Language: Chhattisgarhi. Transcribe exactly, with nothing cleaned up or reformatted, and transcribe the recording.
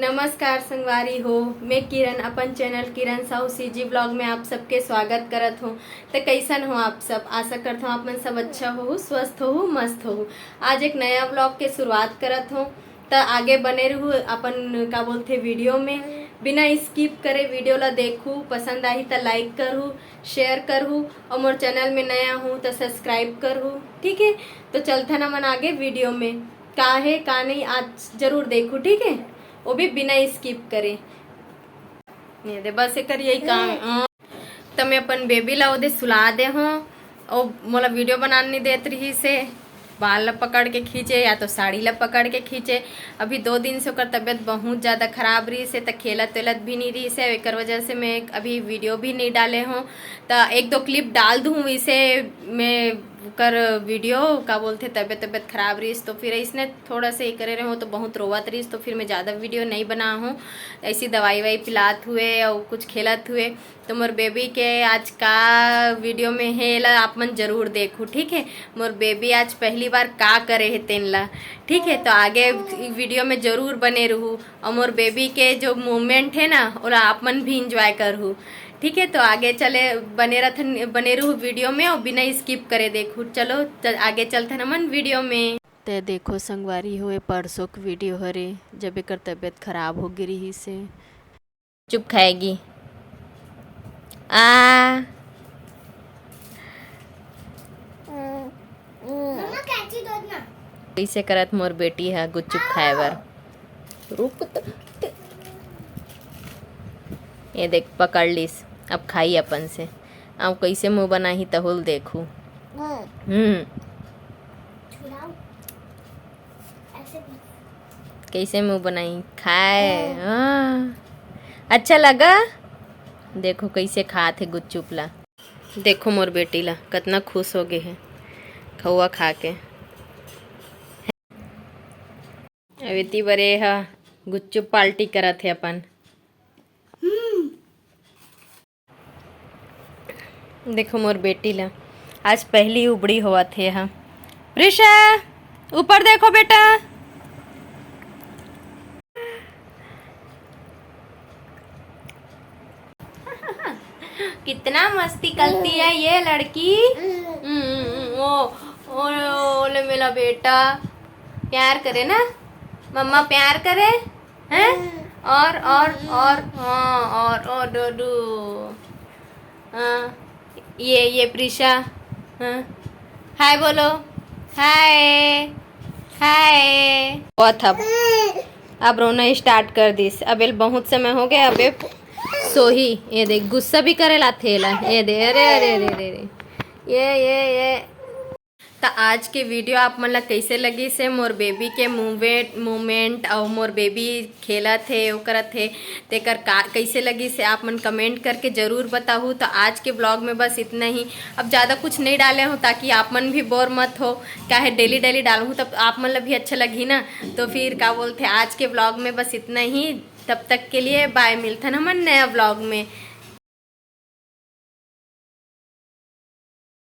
नमस्कार संगवारी हो, मैं किरण, अपन चैनल किरण साहू सीजी ब्लॉग में आप सबके स्वागत करत हूँ। तो कैसन हो आप सब? आशा करत हूँ आप मन सब अच्छा हो, स्वस्थ हो, मस्त हो। आज एक नया ब्लॉग के शुरुआत करत हूँ, तो आगे बने रहू अपन, का बोलथे, वीडियो में। बिना स्किप करे वीडियो ला देखू, पसंद आही तो लाइक करहू, शेयर करहू, और मोर चैनल में नया हूँ तो सब्सक्राइब करहू, ठीक है? तो चलथन हमन आगे वीडियो में। का है का नहीं, आज जरूर देखू, ठीक है? वो भी बिना स्किप करे। ये दे, बस एकर यही काम। त मैं अपन बेबी ला ओदे सुला दे हूँ। ओ मोला वीडियो बनाने नहीं देत रही से, बाल ला पकड़ के खींचे या तो साड़ी ला पकड़ के खींचे। अभी दो दिन से ओकर तबीयत बहुत ज़्यादा खराब रही से, त खेलत वेलत भी नहीं रही से, एकर वजह से मैं अभी वीडियो भी नहीं डाले हूँ। त एक दो क्लिप डाल दूँ इसे मैं, ओकर वीडियो, का बोलथे, तबीयत तबीयत खराब रहीस तो फिर इसने थोड़ा से ये करे रहे हो तो बहुत रोवत रहीस, तो फिर मैं ज़्यादा वीडियो नहीं बना हूँ। ऐसी दवाई वाई पिलात हुए और कुछ खेलत हुए। तो मोर बेबी के आज का वीडियो में है ला आप मन जरूर देखू, ठीक है? मोर बेबी आज पहली बार का करे है तेन ला, ठीक है? तो आगे वीडियो में जरूर बने रहू और मोर बेबी के जो मूवमेंट है ना, ओला आप मन भी इंजॉय करहू, ठीक है? तो आगे चले, बने रहथन, बने रहू वीडियो में और बिना स्किप करे देखू। चलो, चल, आगे चलथन हमन वीडियो में। ते देखो संगवारी हो, ये परसों के वीडियो हरे, जब एकर तबीयत खराब हो गिरी ही से। चुप खाएगी। आ। मम्मा, कैंची दो ना। कैसे करत मोर बेटी है गुपचुप खाए बर। रुक त, त। ये देख, पकड़ लीस, अब खाई अपन से। अब कैसे मुंह बनाही तहुल देखू। हम्म। छुड़ाओ। ऐसे भी। कैसे मुंह बनाई? खाए। हाँ। अच्छा लगा? देखो कैसे खात हे गुपचुप ला। देखो मोर बेटी ला, कतना खुश हो गे हे खौआ खा के। अब एती बरे ह गुपचुप पार्टी करत हे अपन। देखो मोर बेटी ला, आज पहली उबड़ी होवत हे हा। प्रिशा, ऊपर देखो बेटा। कितना मस्ती करती है ये लड़की। हम्म, हम्म, हम्म, ओ, ओ, ओ, ले मेरा बेटा, प्यार करे ना, मम्मा प्यार करे, हैं? और, और, और, हाँ, और, और डोडू। हाँ, ये, ये प्रिशा। हाँ, हाय बोलो, हाय, हाय। बहुत अब, अब रोना स्टार्ट कर दिस। अब एल बहुत समय हो गया, अब ए सोही। ये देख, गुस्सा भी करे ला थेला। ये दे, अरे, अरे, अरे, अरे, अरे। ये, ये, ये। त आज के वीडियो आप मन ला कैसे लगिस हे, मोर बेबी के मूवमेंट, मूवमेंट और मोर बेबी खेलत हे, वो करत हे, तेकर का, कैसे लगिस हे, आप मन कमेंट करके जरूर बताहू। त आज के ब्लॉग में बस इतना ही। अब ज़्यादा कुछ नहीं डाले हूँ, ताकि आप मन भी बोर मत हो, काहे डेली डेली डालूँ तब आप मन ला भी अच्छा लगही ना। तो फिर का बोलथे, आज के ब्लॉग में बस इतना ही। तब तक के लिए बाय, मिलथन हमन नया ब्लॉग में।